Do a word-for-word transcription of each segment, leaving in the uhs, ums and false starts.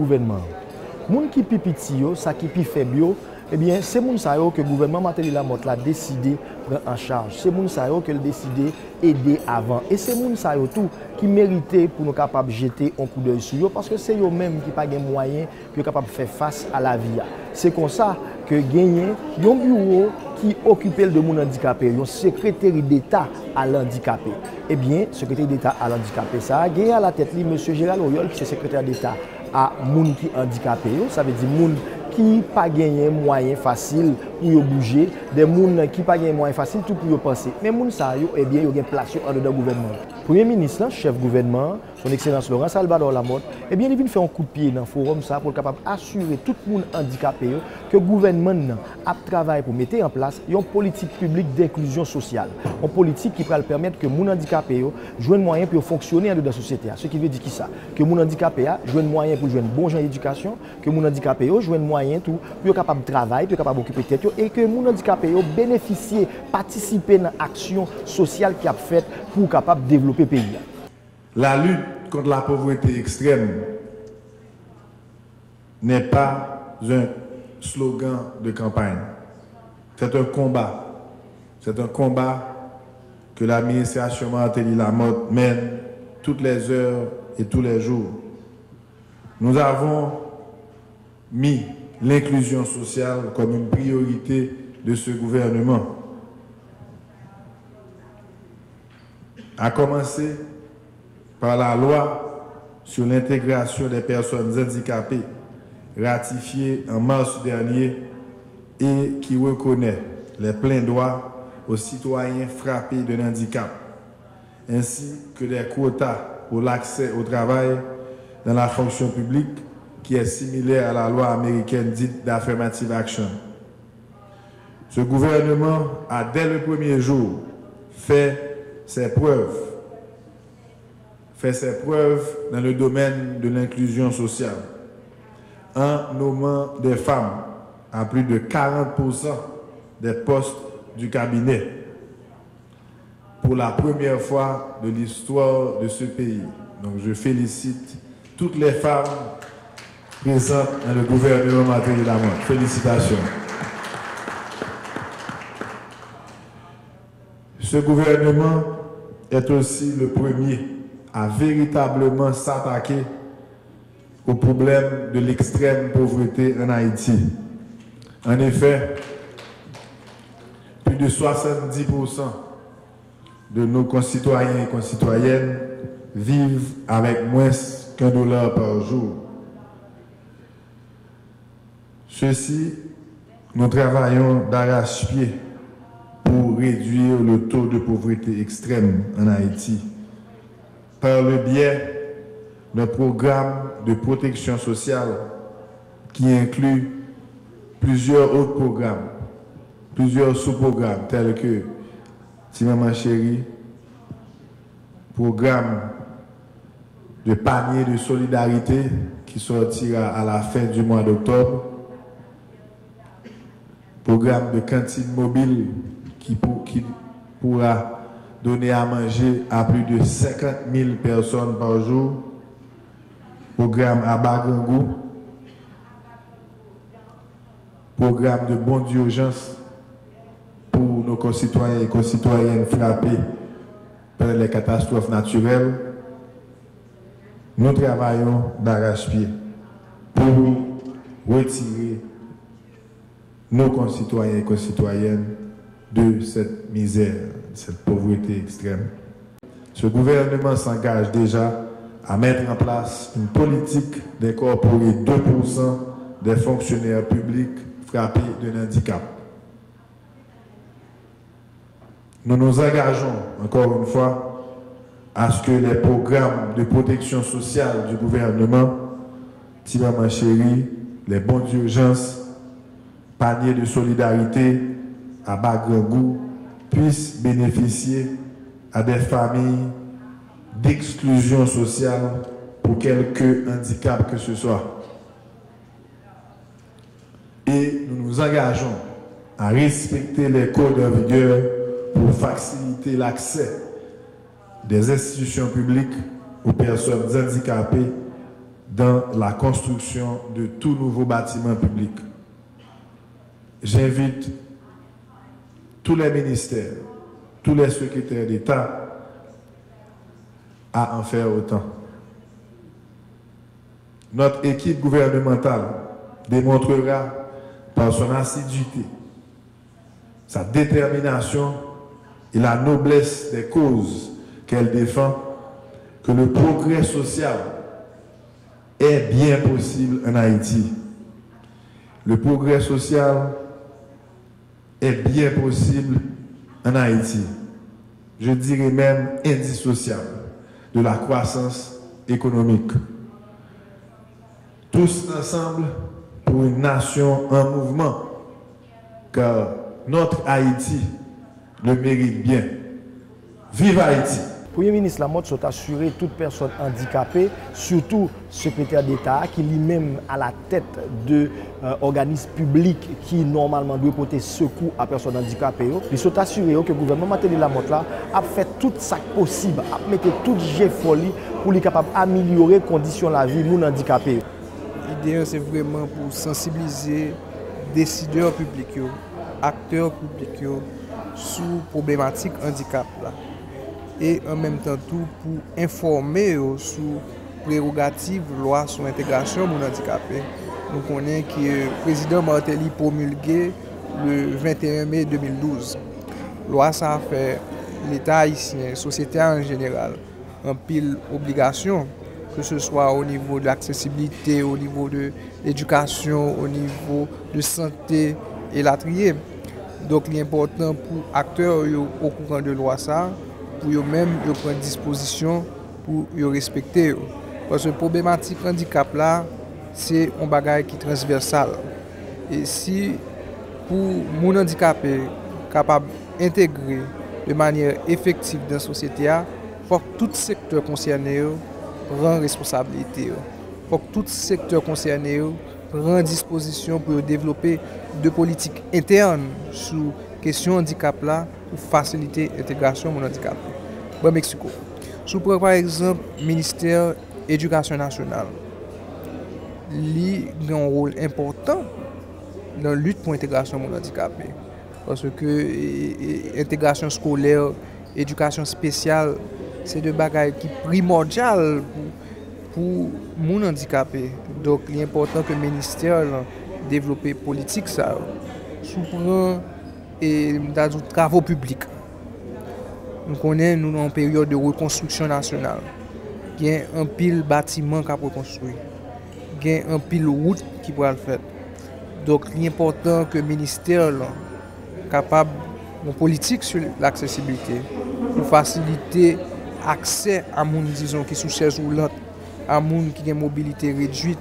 Gouvènman an. Moun ki pi piti yo, sa ki pi fèb yo, ebyen, se moun sa yo ke gouvènman Martelly Lamothe la deside pran an chaj. Se moun sa yo ke l deside ede avan. E se moun sa yo tou ki merite pou nou kapab jete yon koudèy sou yo, paske se yo menm ki pa gen mwayen pou yo kapab fè fas a lavi a. Se konsa ke genyen yon biwo ki okipe l de moun andikape, yon sekreteri deta a landikape. Ebyen, sekreteri deta a landikape sa a genyen alatèt li mesye Gérald Oriol, ki se sekretè deta a moun ki andikape yo, sa vle di moun ki pa genyen mwayen fasil pou yo bouje, de moun ki pa genyen mwayen fasil tou pou yo panse. Men moun sa yo, ebyen, yo gen plas yo andedan gouvènman an. Premye minis lan, chèf gouvènman an, Son Ekselans Laurent Salvador Lamothe, ebyen, li vin fè yon kout pye nan fowòm sa a pou l kapab asire tout moun andikape yo ke gouvènman n nan ap travay pou mete an plas yon politik piblik denklizyon sosyal, yon politik ki pral pèmèt ke moun andikape yo jwenn mwayen pou yo fonksyone andedan sosyete a. Se ki vle di kisa? Ke moun andikape a jwenn mwayen pou l jwenn bon jan edikasyon, ke moun andikape yo jwenn mwayen tou pou yo kapab travay, pou yo kapab okipe tèt yo, e ke moun andikape yo benefisye, patisipe nan aksyon sosyal ki ap fèt pou kapab devlope peyi a. La lutte contre la pauvreté extrême n'est pas un slogan de campagne. C'est un combat. C'est un combat que l'administration Martelly-Lamothe mène toutes les heures et tous les jours. Nous avons mis l'inclusion sociale comme une priorité de ce gouvernement, à commencer par la loi sur l'intégration des personnes handicapées, ratifiée en mars dernier et qui reconnaît les pleins droits aux citoyens frappés d'un handicap, ainsi que des quotas pour l'accès au travail dans la fonction publique, qui est similaire à la loi américaine dite d'Affirmative Action. Ce gouvernement a, dès le premier jour, fait ses preuves, fait ses preuves dans le domaine de l'inclusion sociale, en nommant des femmes à plus de quarante pour cent des postes du cabinet, pour la première fois de l'histoire de ce pays. Donc, je félicite toutes les femmes présentes dans le gouvernement Martelly-Lamothe. Félicitations. Ce gouvernement est aussi le premier à véritablement s'attaquer au problème de l'extrême pauvreté en Haïti. En effet, plus de soixante-dix pour cent de nos concitoyens et concitoyennes vivent avec moins qu'un dollar par jour. Ceci, nous travaillons d'arrache-pied pour réduire le taux de pauvreté extrême en Haïti par le biais d'un programme de protection sociale qui inclut plusieurs autres programmes, plusieurs sous-programmes tels que Ti Manman Cheri, programme de panier de solidarité qui sortira à la fin du mois d'octobre, programme de cantine mobile qui, pour, qui pourra donner à manger à plus de cinquante mille personnes par jour, programme Aba Grangou, programme de bons d'urgence pour nos concitoyens et concitoyennes frappés par les catastrophes naturelles, nous travaillons d'arrache-pied pour retirer nos concitoyens et concitoyennes de cette misère, de cette pauvreté extrême. Ce gouvernement s'engage déjà à mettre en place une politique d'incorporer deux pour cent des fonctionnaires publics frappés d'un handicap. Nous nous engageons, encore une fois, à ce que les programmes de protection sociale du gouvernement, Ti Manman Cheri, les bons d'urgence, panier de solidarité, Aba Grangou, puissent bénéficier à des familles d'exclusion sociale pour quelque handicap que ce soit. Et nous nous engageons à respecter les codes en vigueur pour faciliter l'accès des institutions publiques aux personnes handicapées dans la construction de tout nouveau bâtiment public. J'invite tous les ministères, tous les secrétaires d'État à en faire autant. Notre équipe gouvernementale démontrera par son assiduité, sa détermination et la noblesse des causes qu'elle défend que le progrès social est bien possible en Haïti. Le progrès social est bien possible en Haïti. Je dirais même indissociable de la croissance économique. Tous ensemble pour une nation en mouvement, car notre Haïti le mérite bien. Vive Haïti! Premye Minis Lamothe sot asire tout pèsòn andikape, sitou Sekretè Deta a, ki li menm alatèt de òganis piblik ki nòmalman dwe pote sekou a pèsòn andikape yo. Li sot asire yo ke gouvènman Martelly Lamothe la ap fè tout sa k posib, ap mete tout jefò li pou li kapab amelyore kondisyon lavi moun andikape yo. Ide an se vrèman pou sansibilize desidè piblik yo, aktè piblik yo sou pwoblematik andikap la, e an menm tan tou pou enfòme yo sou prewogativ lwa sou entegrasyon moun andikape. Nou konnen ke Prezidan Martelly pwomilge le venteyen me de mil douz. Lwa sa a fè Leta ayisyen, sosyete a an jeneral, anpil obligasyon, ke se swa o nivo de laksesiblite, o nivo de ledikasyon, o nivo de sante elatriye. Donk, li enpòtan pou aktè yo okouran de lwa sa a, pou yo menm yo pran dispozisyon pou yo respekte yo. Paske pwoblematik andikap la, se yon bagay ki transvèsal. E si pou moun andikape kapab entegre de manyè efektif nan sosyete a, fòk tout sektè konsène yo pran responsablite yo. Fòk tout sektè konsène yo pran dispozisyon pou yo devlope de politik entèn sou kesyon andikap la pou fasilite entegrasyon moun andikape. Ban m eksplike w. Si w pran, pa egzanp, ministè edikasyon nasyonal, li gen yon wòl enpòtan nan lit pou entegrasyon moun andikape. Paske, e, e, entegrasyon eskolè, edikasyon espesyal, se de bagay ki primòdyal pou, pou moun andikape. Donk, li enpòtan ke ministè lan devlope politik sa yo. Si w pran, e, m ta di w, travo piblik. Nou konnen nou nan yon peryòd de rekonstriksyon nasyonal. Gen anpil batiman k ap rekonstwi. Gen anpil wout ki pral fèt. Donk, li enpòtan ke ministè lan kapab yon politik sou laksesiblite pou fasilite aksè a moun, dizon, ki sou chèz woulant, a moun ki gen mobilite redwit,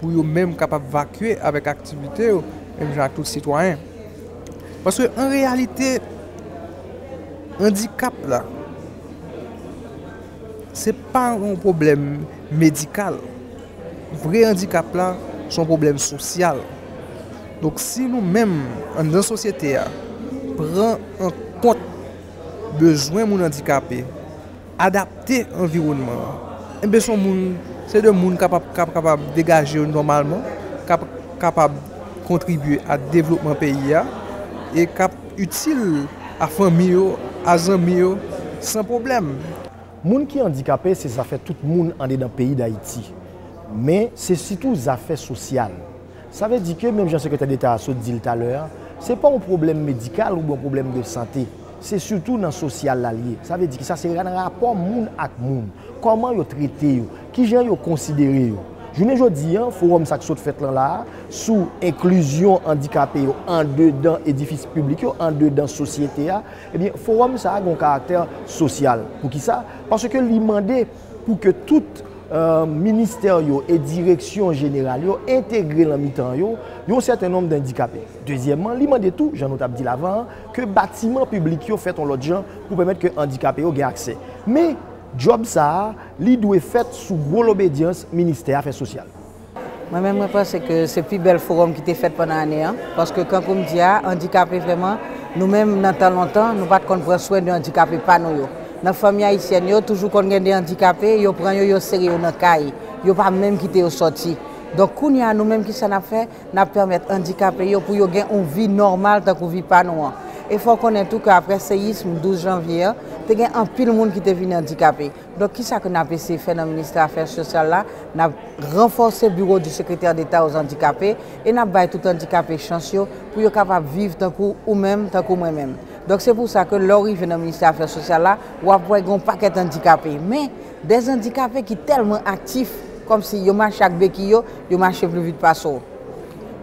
pou yo menm kapab vakye avèk aktivite yo, menm jan ak tout sitwayen. Paske, an reyalite, andikap la, se pa yon pwoblèm medikal. Vre andikap la, se yon pwoblèm sosyal. Donk, si nou menm, anndan sosyete a, pran an kont bezwen moun andikape, adapte anviwònman an, enben, se yon moun, se de moun k ap, k ap kapab degaje yo nòmalman, k ap kapab kontribye a devlopman peyi a, e k ap itil a fanmi yo, a zanmi yo, san pwoblèm. Moun ki andikape, se zafè tout moun andedan peyi Dayiti. Men, se sitou zafè sosyal. Sa vle di ke, menm jan Sekretè Deta a sot di l talè a, se pa yon pwoblèm medikal oubyen yon pwoblèm de sante. Se sitou nan sosyal la l ye. Sa vle di ki sa se nan rapò moun ak moun. Kòman yo trete yo? Kijan yo konsidere yo? Jounen jodi a, fowòm sa k sot fèt lan la a, sou enklizyon andikape yo andedan edifis piblik yo, andedan sosyete a, ebyen, fowòm sa a gen yon karaktè sosyal. Poukisa? Paske li mande pou ke tout, e, ministè yo e direksyon jeneral yo entegre lan mitan yo yon sèten nonb d'andikape. Dezyèmman, li mande tou, jan nou t ap di l avan an, ke batiman piblik yo fèt yon lòt jan pou pèmèt ke andikape yo gen aksè. Men, djòb sa a, li dwe fèt sou gwo lobedyans ministè afè sosyal. Mwen menm, mwen panse ke se pi bèl fowòm ki te fèt pandan ane an, paske, kankou m di a, andikape vrèman, nou menm, nan tan lontan, nou pa t konn pran swen de andikape pa nou yo. Nan fanmi ayisyèn yo, toujou konn gen de andikape, yo pran yo, yo sere yo nan kay. Yo pa menm kite yo sòti. Donk, kounye a, nou menm, kisa n ap fè? N ap pèmèt andikape yo pou yo gen yon vi nòmal tankou vi pa nou an. E fò w konnen tou ke apre seyism douz janvye a, te gen anpil moun ki te vin andikape. Donk, kisa ke n ap eseye fè nan Ministè Afè Sosyal la? N ap ranfòse Bureau du Secrétaire d'État aux Handicapés e n ap bay tout andikape chans yo pou yo kapab viv tankou ou menm, tankou mwen menm. Donk, se pou sa ke lè w rive nan Ministè Afè Sosyal la, w ap wè gen yon pakèt andikape. Men, des andikape ki tèlman aktif, kòmsi yo mache ak beki yo, yo mache pli vit pase w.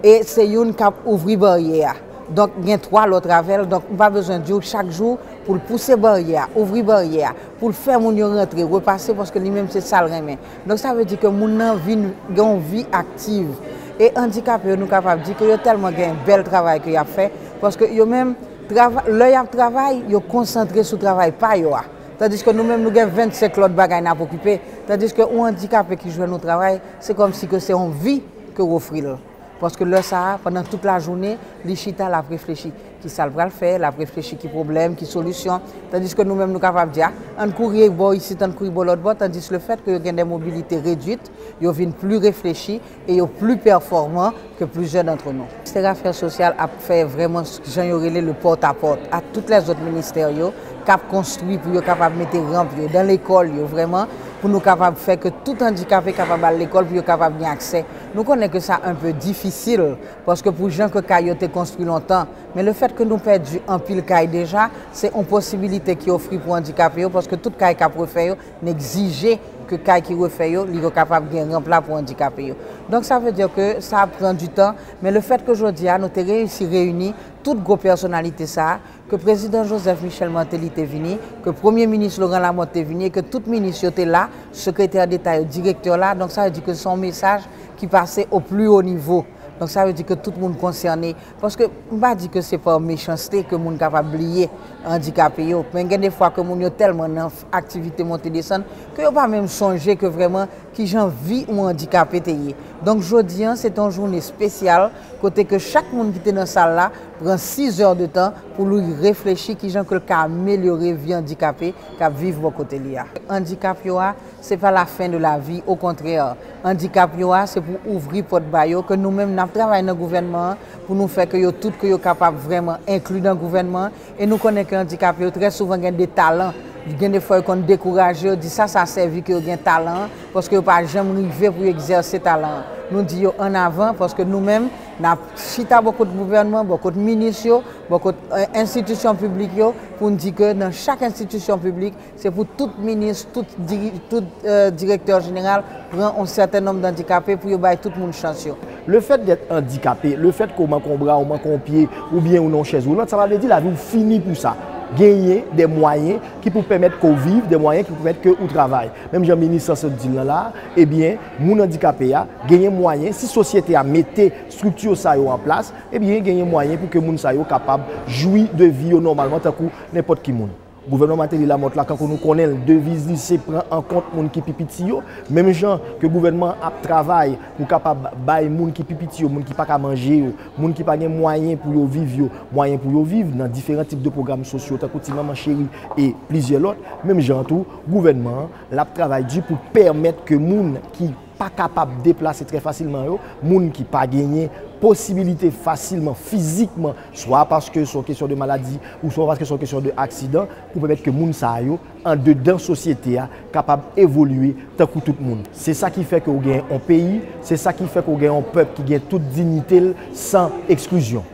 E se youn k ap ouvri baryè a. Donk, gen twa lòt avè l. Donk, m pa bezwen di w chak jou pou l pouse baryè a, ouvri baryè a, pou l fè moun yo rantre, repase, paske li menm se sa l renmen. Donk, sa vle di ke moun nan vin gen yon vi aktiv. E andikape yo, nou kapab di ke yo tèlman gen bèl travay ke y ap fè, paske yo menm, trava-, lè y ap travay, yo konsantre sou travay pa yo a. Tandiske nou menm, nou gen vennsenk lòt bagay n ap okipe. Tandiske yon andikape ki jwenn yon travay, se kòmsi ke se yon vi ke w ofri l. Paske lè sa a, pandan tout lajounen, li chita, l ap reflechi kisa l pral fè, l ap reflechi ki pwoblèm, ki solisyon. Tandiske nou menm, nou kapab di, a, ann kouri bò isit, ann kouri bò lòt bò, tandis le fèt ke yo gen de mobilite redwit, yo vin pli reflechi e yo pli pèfòman ke plizyè dantre nou. Ministè Afè Sosyal ap fè vrèman jan yo rele le pòt a pòt a tout lèzòt ministè yo k ap konstwi pou yo kapab mete ranp yo dan lekòl yo vrèman, pou nou kapab fè ke tout andikape kapab al lekòl, pou yo kapab gen aksè. Nou konnen ke sa enpe difisil, paske pou jan ke kay yo te konstwi lontan, men le fèt ke nou pèdi anpil kay deja, se yon posibilite ki ofri pou andikape yo, paske tout kay k ap refè yo, n egzije ke kay ki refè yo, li yo kapab gen ranp la pou andikape yo. Donk, sa vle di ke sa ap pran du tan, men le fèt ke jodi a, nou te reyisi reyini tout gwo pèsonalite sa a, ke Prezidan Joseph Michel Martelly te vini, ke Premye Minis Laurent Lamothe te vini, e ke tout minis yo te la, sekretè deta yo, direktè la, donk sa vle di ke se yon mesaj ki pase o pli wo nivo. Donk sa vle di ke tout moun konsène. Paske m pa di ke se pa mechanste ke moun kapab bliye andikape yo, men gen de fwa ke moun yo tèlman nan f-, aktivite monte desann ke yo pa menm sonje ke vrèman kijan vi yon andikape te ye. Donk, jodi a, se te yon jounen espesyal, kote ke chak moun ki te nan sal la pran sis zè de tan pou li reflechi kijan ke l ka amelyore vi andikape k ap viv bò kote li a. Andikap yo a, se pa la fin de la vie, okontrè, andikap yo a, se pou ouvri pòt ba yo, ke nou menm n ap travay nan gouvènman an, pou nou fè ke yo tout, ke yo kapab vrèman enkli nan gouvènman an, e nou konnen ke andikape yo, trè souvan, gen de talan. Gen de fwa, yo konn dekouraje, yo di sa, sa sèvi ke yo gen talan an, paske yo pa janm rive pou yo egzèse talan an. Nou di yo annavan, paske nou menm, n ap chita bò kot gouvènman, bò kot minis yo, bò kot, eh, enstitisyon piblik yo, pou n di ke nan chak enstitisyon piblik, se pou tout minis, tout diri-, tout, eh, direktè jeneral pran yon sèten nonb d andikape pou yo bay tout moun chans yo. Le fait d'être handicapé, le fait ke w manke yon bra, w manke yon pye, oubyen ou nan yon chèz woulant, sa pa vle di lavi w fini pou sa. Genyen de mwayen ki pou pèmèt ke w viv, de mwayen ki pou pèmèt ke ou travay. Menm jan minis lan sot di l lan la, ebyen, moun andikape a genyen mwayen, si sosyete a mete estrikti sa yo an plas, ebyen, genyen mwayen pou ke moun sa yo kapab jwi de vi yo nòmalman tankou nenpòt ki moun. Gouvènman Martelly Lamothe la, kankou nou konnen l, deviz li se pran an kont moun ki pi piti yo. Menm jan ke gouvènman an ap travay pou kapab bay moun ki pi piti yo, moun ki pa ka manje yo, moun ki pa gen mwayen pou yo viv yo, mwayen pou yo viv nan diferan tip de pwogram sosyo, tankou Ti Manman Cheri e plizyè lòt, menm jan tou, gouvènman an, l ap travay di pou pèmèt ke moun ki pa kapab deplase trè fasilman yo, moun ki pa genyen posibilite fasilman, fizikman, swa paske se yon kesyon de maladi, ou swa paske se yon kesyon de aksidan, pou pèmèt ke moun sa yo, andedan sosyete a, kapab evolye tankou tout moun. Se sa ki fè ke w gen yon peyi, se sa ki fè ke w gen yon pèp ki gen tout diyite l san eksklizyon.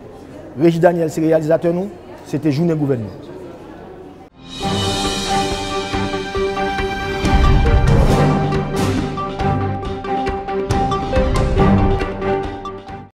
Régis Daniel se reyalizatè nou, se te Jounen Gouvènman.